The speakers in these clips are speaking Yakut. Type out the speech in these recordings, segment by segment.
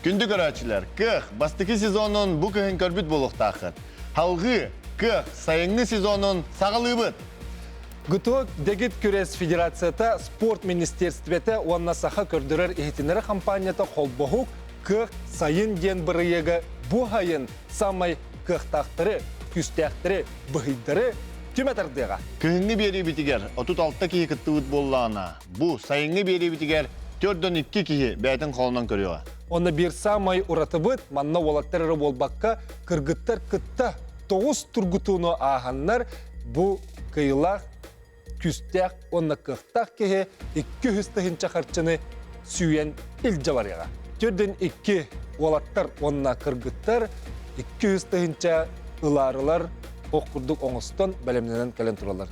Күндү көрөөччүлэр, кыах бастакы сезонун бу күһүн көрбүт буолуохтааххыт. Халҕыы, кыах сайыҥҥы сезонун саҕалыыбыт. ГТО Дэгит күрэс федерацията, спорт министерствета уонна Саха көрдөрөр иһитиннэрэр хампаанньата холбоһук Кыах сайын диэн бырайыага бу сайын самай кыахтаахтары, күүстээхтэри, быһыйдары түмэ тардыаҕа. Кыһыҥҥы биэриибитигэр 36 киһи кыттыбыт буоллаҕына, бу сайыҥҥы биэриибитигэр 42 киһи бэйэтин холонон көрүөҕэ. Онно биир саамай уратыбыт, манна уолаттар эрэ буолбакка, кыргыттар кытта тоҕус тургутууну ааһаннар, бу кыайыылаах, күүстээх уонна кыахтаах киһи 200 тыһыынча харчыны сүүйэн илдьэ барыаҕа. Төрдүн икки уолаттар уонна кыргыттар 200 тыһыынча ылаарылар ох курдук оҥостон бэлэмнэнэн кэлэн тураллар.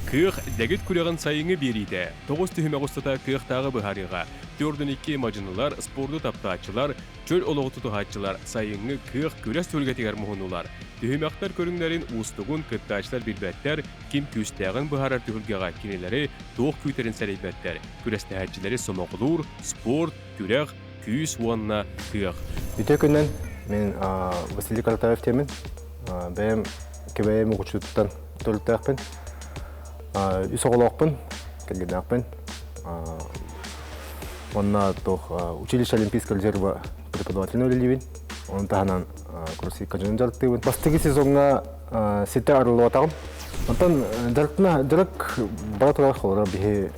Кыах дэгит күрэҕин сайыҥҥы биэриитэ тоҕус түһүмэх устата кыахтааҕы быһаарыаҕа. 42 мадьынылар, спорду таптааччылар, чөл олоҕу тутуһааччылар сайыҥҥы кыах күрэс түһүлгэтигэр муһуннулар. Түһүмэхтэр көрүҥнэрин уустугун кыттааччылар билбэттэр, ким күүстээҕин быһаарар түһүлгэҕэ кинилэри туох күүтэрин сэрэйбэттэр. Күрэстэһээччилэри сомоҕолуур спорт, күрэх, күүс уонна кыах. Үтүө күнүнэн мин Василий Каратаев диэммин. Бэйэм Кэбээйи Мукучутуттан төрүттээхпин. Үс оҕолоохпун, кэргэннээхпин. Уонна туох училище Олимпийского резерва преподавателинэн үлэлиибин. Ону таһынан кроссфитка дьонун дьарыктыыбын. Бастакы сезоҥҥа ситэ арыллыбатаҕым. Онтон дьарыктана дьарык бара турар холобура биһи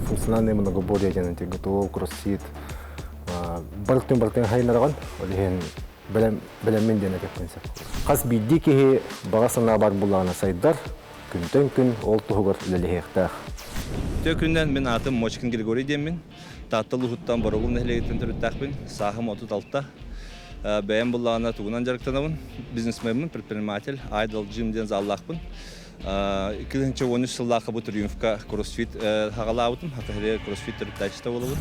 функциональное многоборье диэн ГТО, кроссфит барытын барытын хайыннараҕын. Ол иһин бэлэм бэлэммин диэн этиэхпин сөп. Хас биирдии киһи баҕа санаа бар буллаҕына сайдар, күнтэн күн ол туһугар үлэлэһиэхтээх. Үтүө күнүнэн мин аатым Мочкин Григорий диэммин. Таатта улууһуттан Боробул нэһилиэгиттэн төрүттээхпин. Сааһым 36. Бэйэм буллаҕына тугунан дьарыктанабын. Бизнесменмин, предприниматель, Idol Gym диэн заллаахпын. 2013 сыллаахха бу Триумфка кроссфит хаҕалаабытым. Хатыһырыгар кроссфит төрүттээччитэ буолабын.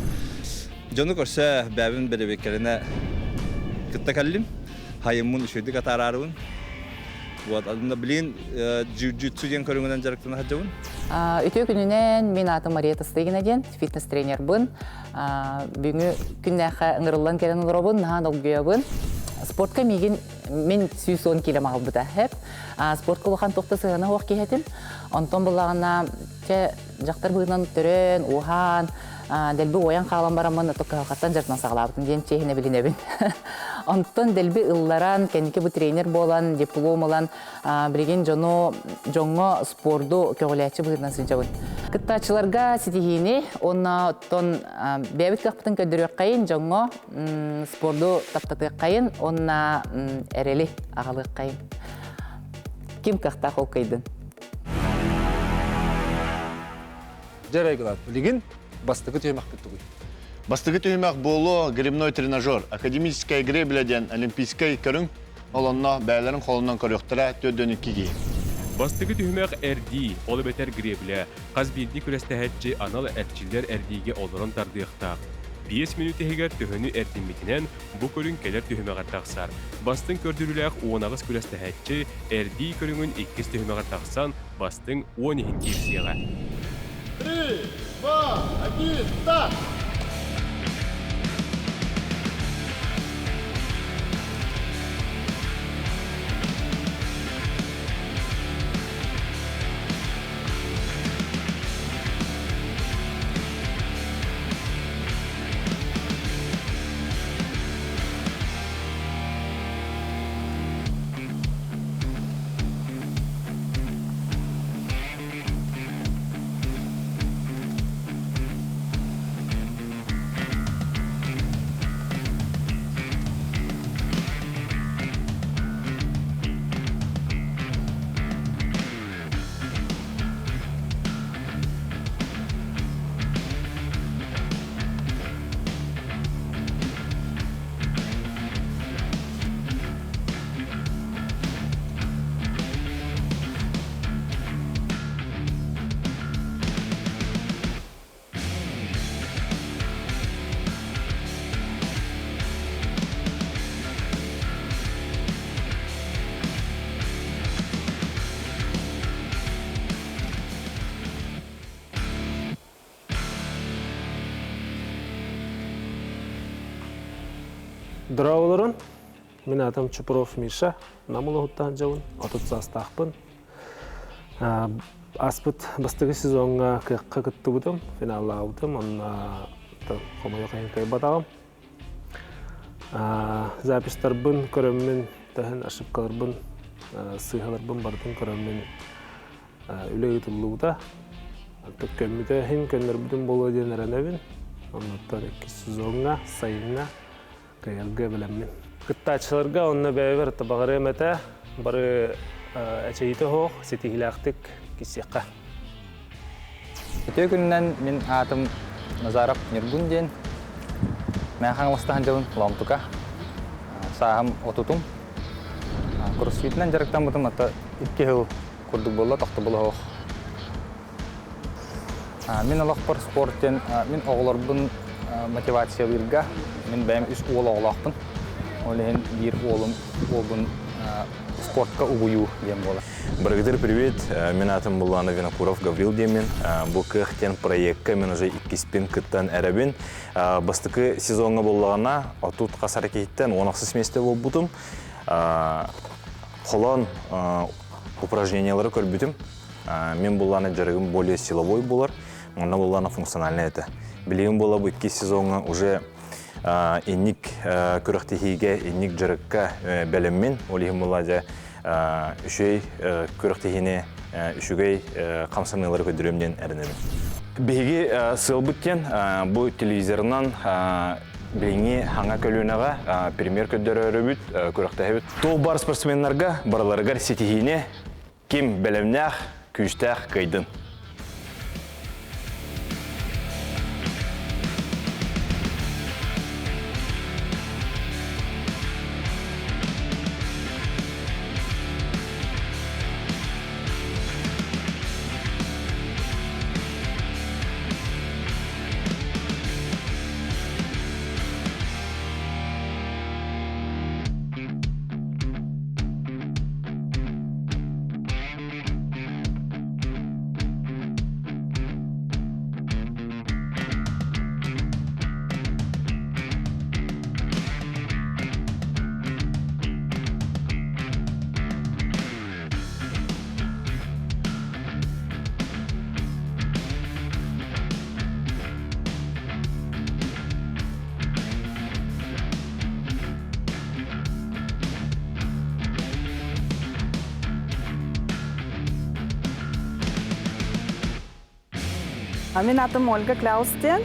Дьону көрсө бэйэбин бэрэбиэркэлэнэ кытта кэллим. Хайыммын үчүгэйдик атаараарыбын. Вот, билигин джиу-джитсу диэн көрүҥүнэн дьарыктана сылдьабын. Үтүө күнүнэн мин аатым Мария Тастыгина диэн фитнес-тренербын. Бүгүҥҥү күннээххэ ыҥырыллан кэлэн олоробун, наһаа долгуйабын. Спортка миигин мин 110 кило маҕалбыта. Хэп. Спортка улахан туох да сыһыана суох киһи этим. Онтон буллаҕына, чэ, дьахтар быһыытынан төрөөн, ууһаан, дэлби уойан хаалан бараммын ото кыһалҕаттан дьарытынан саҕалаабытым диэн чиэһинэ билинэбин. Онтон дэлби ылларан, кэнники бу тренер буолан, диплом ылан, билигин дьону дьоҥҥо спорду көҕүлээччи быһыытынан сылдьабын. Кыттааччыларга ситиһиини уонна оттон бэйэбит кыахпытын көрдөрүөххэйин, дьоҥҥо спорду таптатыаххайын уонна эрэли аҕалыаххайын. Ким кыахтаах ол кыайдын. Дьэ, Гылат, билигин бастакы түһүмэхпит тугуй? Бастакы түһүмэх буолуо гребной тренажер, академическая гребля диэн олимпийскай көрүҥ. Ол онно бэйэлэрин холунан көрүөхтэрэ 42 киһи. Бастакы түһүмэх эрдии, ол эбэтэр гребля. Хас биирдии күрэстэһээччи анал эрчиллэр эрдиигэ олорон тардыахтаах. 5 мүнүүт иһигэр төһөнү эрдиммитинэн бу көрүҥ кэлэр түһүмэҕэр тахсар. Бастыҥ көрдөрүүлээх 18 күрэстэһээччи эрдии көрүҥүн иккис түһүмэҕэр тахсан бастыҥ 10 иһин киирсиэҕэ. Три, два, один, старт! Дорооболорун, мин аатым Чупров Миша, Нам улууһуттан дьабын, 30 саастаахпын. Ааспыт бастакы сезоҥҥа кыахха кыттыбытым, финаллаабытым, онно хомойуох иһин кыайбатаҕым. Записьтарбын көрөммүн, төһөн ошибкаларбын, сыыһаларбын барытын көрөммүн үлэ ыытыллыбыта. Көммүтэ иһин көннөрбүтүм буолуо диэн эрэнэбин. Оннуттан иккис сезоҥҥа, сайыҥҥа кыайарга бэлэммин. Кыттааччыларга онно бэйэбэр табаҕырыам этэ, бары эчэйиитэ суох, ситиһиилээхтик киссиэххэ. Үтүө күнүнэн мин аатым Назаров Ньургун диэн. Мин Хаҥаластаһан дьылын Лоомтука. Сааһым отутум. Кроссфитинэн дьарыктаммытым ата икки сыл курдук буолла, тохтобула суох. Мин олохпор спорт диэн мин оҕолорбун мотивациялыырга мин бэйэм үс уол оҕолоохпун. Ол иһин биир уолум уолбун спортка угуйуу диэн буолар. Барыгытыр привет, мин атым Буллана Винокуров Гаврил диэммин. Бу кыах диэн проекка мен уже иккиспин кыттан эрэбин. Бастакы сезоҥҥа буоллаҕына, отут хас киһиттэн 16 месте буолбутум. Холон упражнениялары көрбүтүм. Мен буллана дьарыгым более силовой болар, онно буллана функциональный это. Билигин буола бу икки сезоҥҥа уже инник күрэхтэһиигэ, инник дьарыкка бэлэммин. Ол иһин буолла дьэ үчүгэй күрэхтэһиини үчүгэй хамсаныылары көрдөрүөм диэн эрэнэбин. Биһиги сыалбыт диэн бу телевизорынан билиҥҥи хаҥа көлүөнэҕэ премьер көрдөрөрүбүт, күрэхтэһэбит. Туох бар спортсменнарга барыларыгар ситиһиини ким бэлэмнээх, күүстээх кыайдын. Мин атым Ольга Кляус диэн.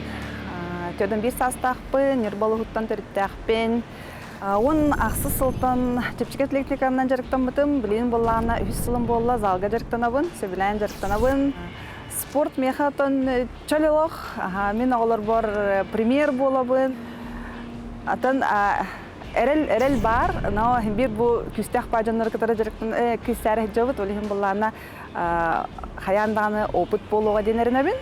Төдөн биир саастаахпын, Ньурба улууһуттан төрүттээхпин. Уон ахсыс сылтан чэпчэки атлетиканан дьарыктаммытым. Билигин буоллаҕына үһүс сылым буолла, залга дьарыктанабын, сөбүлээн дьарыктанабын. Спорт миэхэ отон чөл олох. Мин оҕолорбор премьер буолабын. Атын эрэл эрэл баар, но биир бу күүстээх баа дьоннору кытары дьарыктан күүстээри сылдьабыт. Ол иһин былаана хайаан даҕаны опыт буолуоҕа диэн эрэнэбин.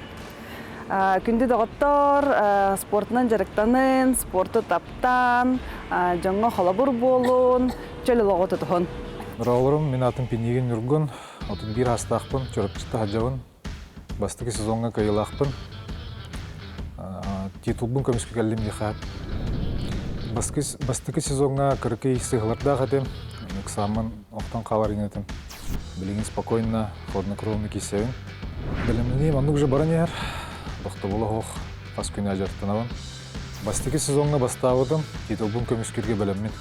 Күндү доҕоттор, спортунан дьарыктанын, спорту таптаан, дьоҥҥо холобур буолун, чөл олоҕу тутуһун. Дороолорум, мин атым Пинигин Ньургун, 31 саастаахпын, Чурапчыта сылдьабын. Бастакы сезоҥҥа кыайыылаахпын. Титулбун көмүскэ кэллим диэхэ. Бастакы сезоҥҥа кыракый сыыһалардаах этим. Ыксааммын охтон хаалар этим. Билигин спокойно, хладнокровно киирсэбин. Бэлэмнэнии маннык уже баран иһэр. Тохтобула суох хас күн дьарыктанабын. Бастакы сезоҥҥа бастаабытым, титулбун көмүскүүргэ бэлэммин.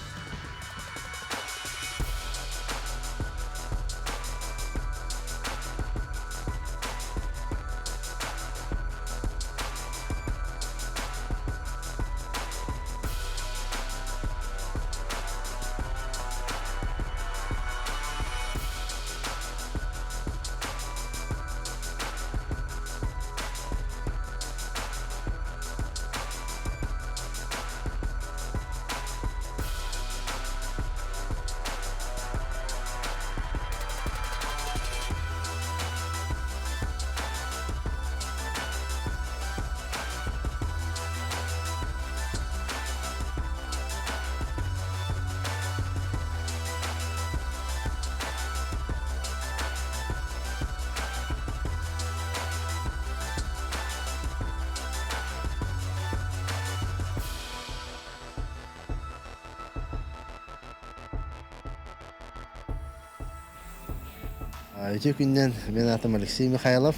Үтүө күннэн мен атым Алексей Михайлов.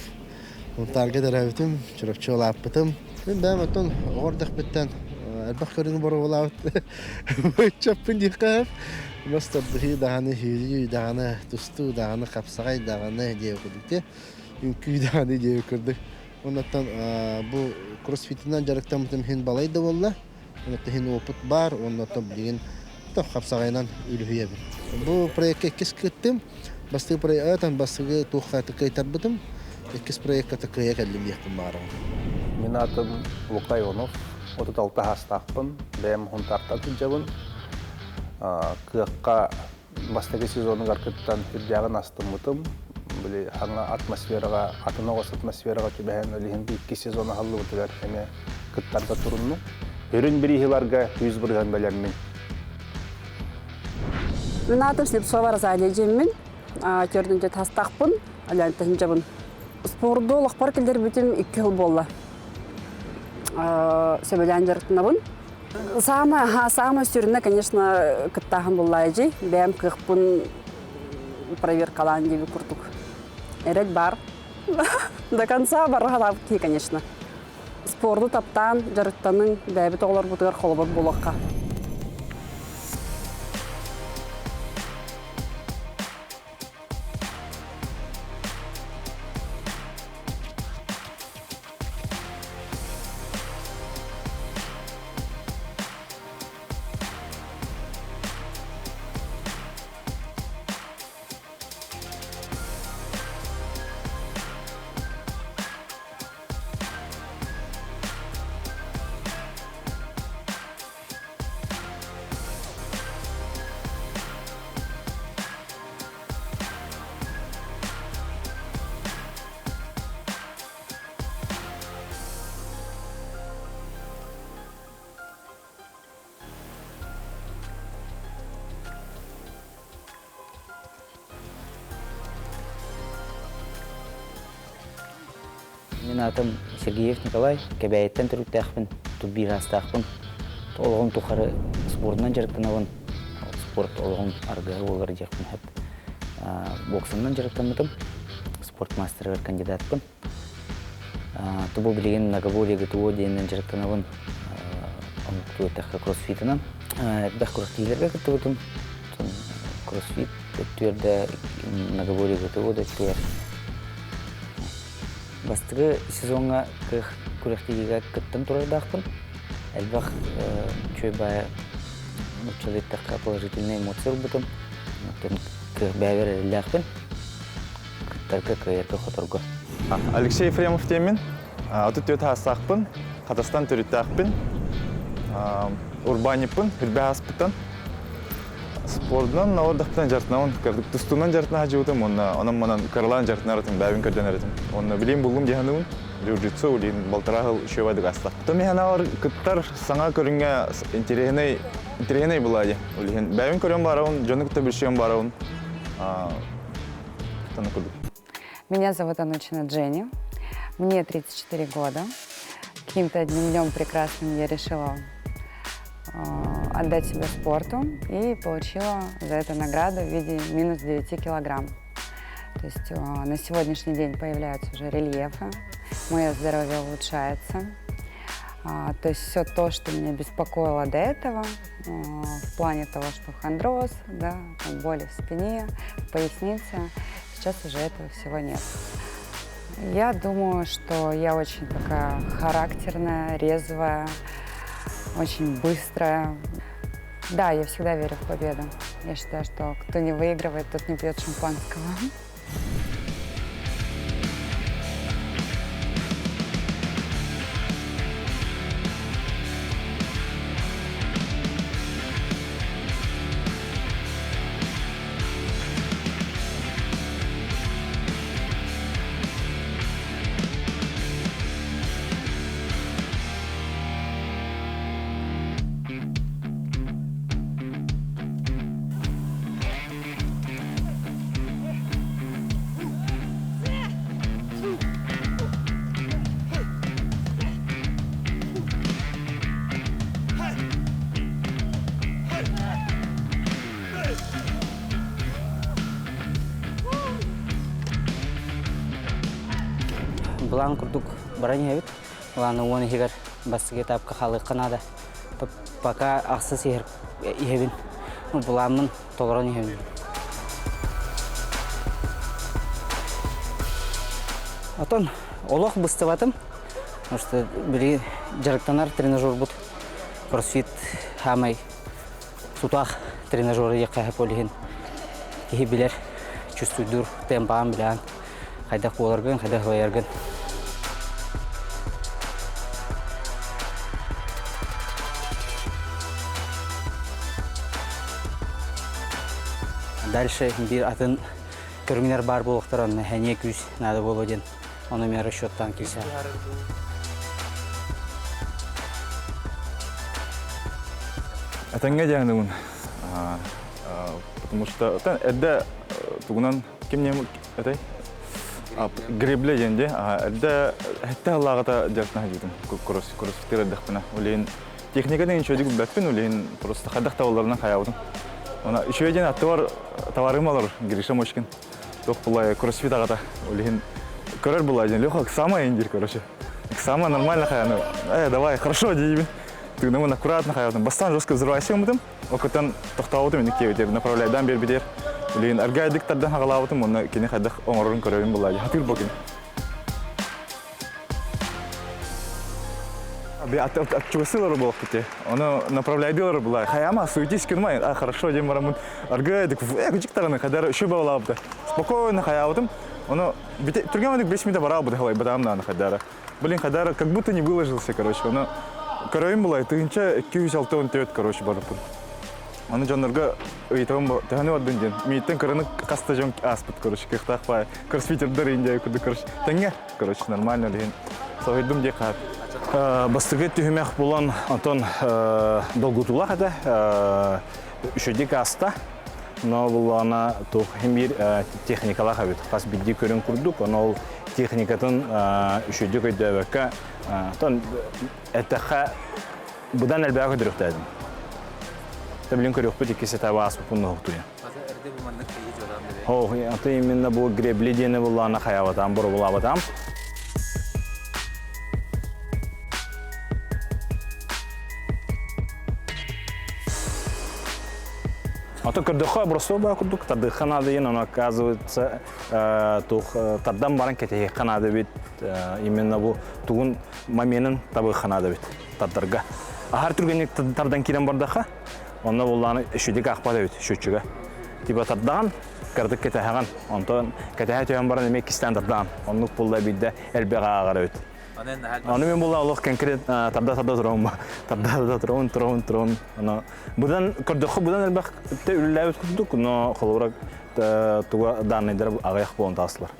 Мунтаарга төрөөбүтүм, Чурапчы улааппытым. Мин бэйэм оттон оҕо эрдэхпиттэн элбэх көрүҥү боруобалаабыт ыччаппын диэххэ сөп. Мас тардыһыы даҕаны, сүүрүү даҕаны, тустуу даҕаны, хапсаҕай даҕаны диэбит курдук үҥкүү даҕаны диэбит курдук. Оннуттан бу кроссфитинэн дьарыктаммытым иһин балай да буолла. Оннуттан иһин опыт баар, оннуттан билигин хапсаҕайынан үлүһүйэбин. Бу проекка иккис кыттым. Бастакы проект бастакы туохха кыайтарбытым. Иккис проекка кыайа кэллим диэхпин баҕарабын. Мин атым Лука Ионов, 36 саастаахпын, бэйэм Хунтартан сылдьабын. Кыахха бастакы сезонугар кыттан үрдээҕин астыммытым. Били хаҥа атмосфераҕа, атын оҕус атмосфераҕа түбэһэн олиһин икки сезон аһыллыбытыгар эмиэ кыттарга туруннум. Үрүн бирииһиларга 100% бэлэммин. Мин аатым Слепцова Розалия дьиэммин, төрдүнчэ тастахпын, Алянтаһын дьабын. Спорду олохпор киллэрбитим икки сыл буолла. Сөбүлээн дьарыктанабын. Самое, самое сүрүнэ, конечно, кыттааһын буллаайдьи. Бэйэм кыахпын проверкалаан диэби курдук. Эрэл бар. До конца барҕалаабыт киһи, конечно. Спорду таптаан, дьарыктаныҥ, бэйэбит оҕолорбутугар холобур буолуохха. Мин аатым Сергеев Николай, Кэбээйиттэн төрүттээхпин, тут биир аастаахпын. Олоҕум тухары спордунан дьарыктанабын. Спорт олоҕум аргыһа буолар диэхпин сөп. Боксанан дьарыктаммытым, спорт мастерыгар кандидатпын. Тубу билигин многоборье ГТО диэнинэн дьарыктанабын. Омуктуу эттэххэ кроссфитынан. Элбэх күрэхтэһиилэргэ кыттыбытым. Кроссфит өттүгэр многоборье ГТО да өттүгэр. Бастакы сезоҥҥа кыах күрэхтэһиигэ кыттан турардаахпын. Элбэх үчүгэй баайа нууччалыы эттэххэ положительный эмоция ылбытым. Оттон кыах бэйэбэр эрэллээхпин. Кыттарга, кыайарга, хоторго. Алексей Ефремов диэммин. 34 саастаахпын, Хатастан төрүттээхпин. Урбаанньыппын, үрбэ ааспыттан. Спордунан олордохпунан дьарыктанабын. Тустуунан дьарыктана сылдьыбытым уонна онон-манан кыралаан дьарыктанар этим, бэйэбин көрдөнөр этим. Уонна билиим буллум дии саныыбын. Джиу-джитсу улиин балтараа сыл үчүгэй аста. Томиһанаҕар кыттар саҥа көрүҥҥэ интэриэһинэй интэриэһинэй была дии. Улиин бэйэбин көрөн барабын, дьону кытта билсиэн барабын. Меня зовут Анучина Дженни. Мне 34 года. Каким-то одним днем прекрасным я решила отдать себя спорту и получила за это награду в виде минус 9 килограмм. То есть на сегодняшний день появляются уже рельефы, мое здоровье улучшается. То есть все то, что меня беспокоило до этого, в плане того, что хондроз, да, там боли в спине, в пояснице, сейчас уже этого всего нет. Я думаю, что я очень такая характерная, резвая, очень быстрая. Да, я всегда верю в победу. Я считаю, что кто не выигрывает, тот не пьет шампанского. Былаан курдук баран иһэбит. Былааны уон иһигэр бастакы этапка хаалыахха наада. Пока ахсыс иһэр иһэбин. Былааммын толорон иһэбин. Отон олох быстыбатым. Потому что били дьарыктанар тренажербут кроссфит хаамай тутаах тренажеры диэххэ сөп ол иһин киһи билэр, чувствуйдуур темпаҕын билэҕин, хайдах буоларгын, хайдах ылайаргын. Дальше биир атын көрүҥнэр баар буолуохтара, онно сэниэ күүс наада буолуо диэн ону эмиэ расчеттаан киирсэ. Этэҥҥэ дьаһаныбын. Потому что эрдэ тугунан ким не этэй? Гребле диэн дии. Эрдэ хэтте халлааҕыта дьарытына сылдьыбытым. Кроссфитыр эрдэхпинэ. Улейин техниканы үчүгэйдик билбэппин, улейин просто хайдах табылларынан хайаабытым. Она үчүгэй диэн аттыбар товарым олорор Гриша Мочкин. Туох булай кроссфит аҕата. Ол иһин көрөр булай диэн Леха самое индир короче. Самое нормально хаяны. Э, давай, хорошо дейбин. Тыынымын аккуратно хаятым. Бастаан жестко взрывайся умытым. Окутан тохтообутум инник диэбитер направляйдан бербитер. Билигин аргайдык тардан хагалаабытым, онно кини хайдах оҥорорун көрөбүн булай. Хатыр бокин. Чугасылар буолбут Оны направляйдылар булай. Хаяма суетись кынмай. А хорошо дем барамын. Аргы дик күчүк таганы хадар үшү балабыты. Спокойно хаябытым. Оны түргәмәдик 5 минут бара бу халай бадамнан хадара. Блин, хадара как будто не выложился, короче. Оны көрөйүм булай тыгынча 264 короче барыппын. Аны дьоннорго ыйытабын төһөнү бардын диэн. Мииттен кыраны хаста дьон ааспыт, короче, кыахтаах баай. Кроссфитердер индия курдук, короче, тэҥҥэ, короче, нормально лиһин. Соһуйдум дии хаат. Бастакы түһүмэх булан, онтон долгутуулаах этэ. Үчүгдик ааста. Но буллаҕына туох иһин биир техникалаах эбит. Хас биирдии көрүҥ курдук, ону ол техникатын үчүгдүк өйдөөбөккө, оттон эттэххэ быдан элбэҕи көрдөрүөхтээдим. Тэбилин көрүөхпүт икки сетаба ааспыппын ноһуктуйа. О, аты именно бу гребли диэни буллаана хаябатаам, боробулаабатаам. А то көрдөххө образцов баа курдук тардыхха наада диэн, оно оказывается туох тардан баран кэтэһиэххэ наада эбит именно бу тугун моменын табыахха наада эбит тардарга. Аһар түргэнник тардан киирэн бардахха, онно буллааны үчүдик аахпат эбит счетчига. Типа тардаҕын, кыратык кэтэһэҕин, онтон кэтэһэ түһэн баран эмиэ иккистээн тардаҕын. Оннук булла биирдэ элбэх ааҕар эбит. Аны мен була олох конкрет тарда-тарда турабын тарда-тарда турабын, турабын, турабын. Аны быдан көрдөххө быдан элбэх үлэлээбит курдук, но холобура туга данныйдара аҕыйах буолан таҕыстылар.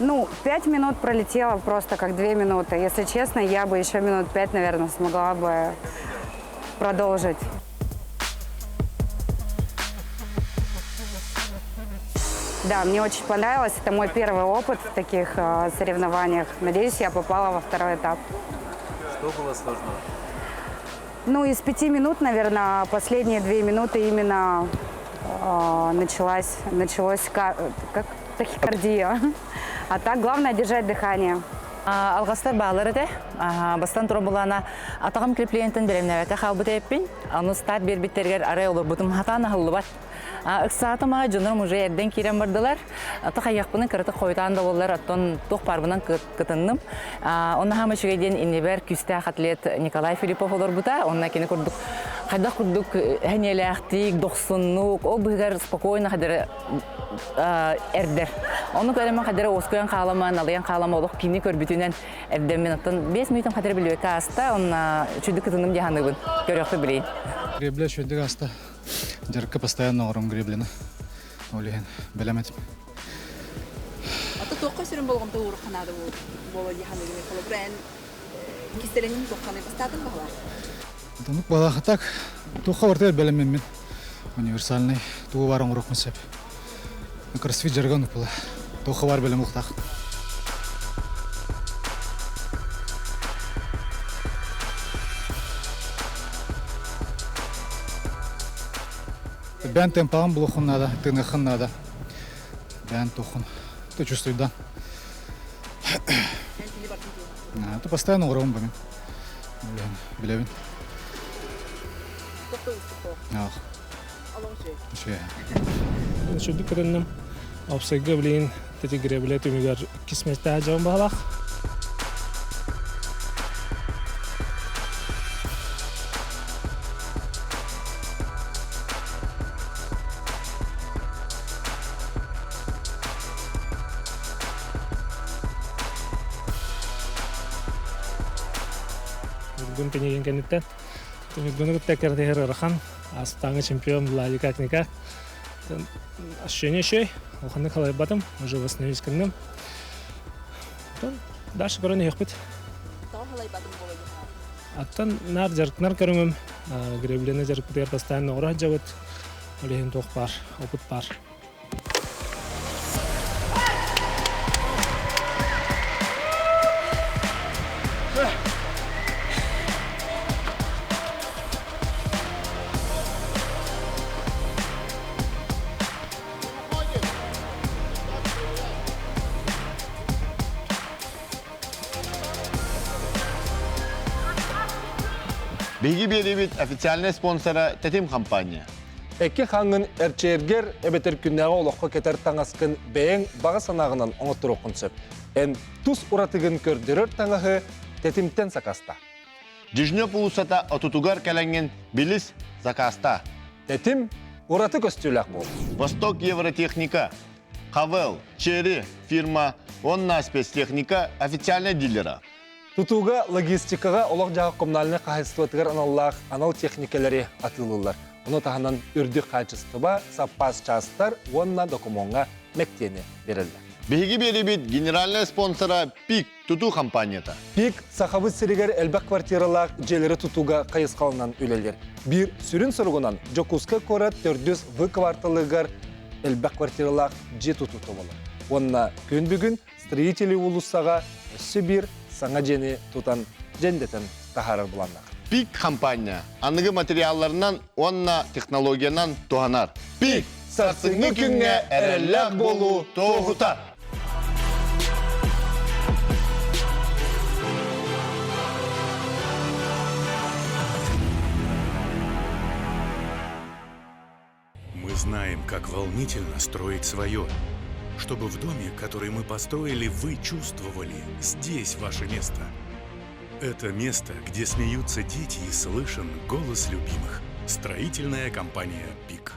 Ну, 5 минут пролетело просто как 2 минуты. Если честно, я бы еще минут 5, наверное, смогла бы продолжить. Да, мне очень понравилось. Это мой первый опыт в таких соревнованиях. Надеюсь, я попала во второй этап. Что было сложного? Ну, из 5 минут, наверное, последние 2 минуты именно началось как тахикардия. А так главное держать дыхание. Алҕастар бааллар этэ. Бастан туран булана атаҕым креплениетин бэлэмнээбэккэ хаалбыт эппин. Аны старт биэрбиттэригэр арай олорбутум хатаан аһыллыбат. Ыксаатым аҕа дьонорум уже эрдэн киирэн бардылар. Ата хайыахпынан кыратык хойутаан да буоллар, оттон туох баарбынан кытынным. Онно хаама үчүгэй диэн иннибэр күүстээх атлет Николай Филиппов олорбута. Онно кини курдук хайдах курдук хэниэлээхтик, дохсуннук, ол быһыгар спокойно хадары эрдэр. Ону көрөмөн хадары оскуйан хаалама, налыйан хаалама олох кини көрбүтүнэн эрдэммин оттон 5 мүнөтүм хадары билбэккэ ааста, онна үчүгдүк кытынным дьаһаныбын. Көрүөхпү билейин. Гребля үчүгдүк ааста. Дьарыкка постоянно оҥором греблины. Ол иһин бэлэм этим. Ата туохха сүрүн болҕомто уурухханаада буола дьаһаныгын холобура эн кистэлэҥин туохханы бастаатын баҕалаах? Оннук балаха так туохха барытыгар бэлэммин. Универсальный тугу баар оҥоруохпун сөп. Кроссфит жаргон була. Туохха бар бэлэм уктаах. Бэйэн темпаҕын булуоххун наада, тыыныаххын наада. Бэйэн туоххун ты чувствуйдан. Ты постоянно оҥоробун бу мин. Билэбин. Үчүгдүк көрүннүм. Опсайга билигин тэтигирэбилэ түмүгэр кисметтээх дьон баһалаах. Ньургун пенигин кэнниттэн Ньургуну кытта кэртиһэр ыарахан астааҥы чемпион Влади как-никак ощущение үчүгэй улаханнык халайбатым уже восстановить гынным дальше көрөн иһиэхпит Аттан наар дьарыктанар көрүҥүм греблены дьарыкпытыгар постоянно оҕоро сылдьабыт ол иһин туох баар опыт баар Биһиги биэриибит официальнай спонсора Тэтим компания. Эки хаҥын эрчээргэр эбэтэр күннээҕи олоххо кэтэр таҥаскын бэйэҥ баҕа санааҕынан оҥотторуоххун сөп. Эн тус уратыгын көрдөрөр таҥаһы тэтимтэн сакаста. Дежнев уулуссата отутугар кэлэҥҥин билис, закаста. Тэтим ураты көстүүлээх буол. Восток Евротехника, Хавел, Черри фирма уонна спецтехника официальнай дилера. Тутууга, логистикаҕа олох-дьаһах коммунальнай хаһаайыстыбатыгар аналлаах анал техникэлэри атыылыыллар. Ону таһынан үрдүк хаачыстыба, саппаас чаастар уонна докумуоҥҥа мэктиэни биэрэллэр. Биһиги биэрибит генеральнай спонсора ПИК тутуу компанията. ПИК Сахабыт сиригэр элбэх квартиралаах дьиэлэри тутууга хайысхаланан үлэлиир. Биир сүрүн соругунан Дьокуускай куорат төрдүс В кварталыгар элбэх квартиралаах дьиэ тутуута буолар. Уонна күн бүгүн Строители уулуссаҕа өссө биир саҥа дьиэни тутан дьэндэтэн таһаарар былааннаах. ПИК хампаанньа аныгы материалларынан уонна технологиянан туһанар. ПИК сарсыҥҥы күҥҥэ эрэллээх буолуу туоһута. Мы знаем, как волнительно строить свое. Чтобы в доме, который мы построили, вы чувствовали, здесь ваше место. Это место, где смеются дети и слышен голос любимых. Строительная компания «Пик».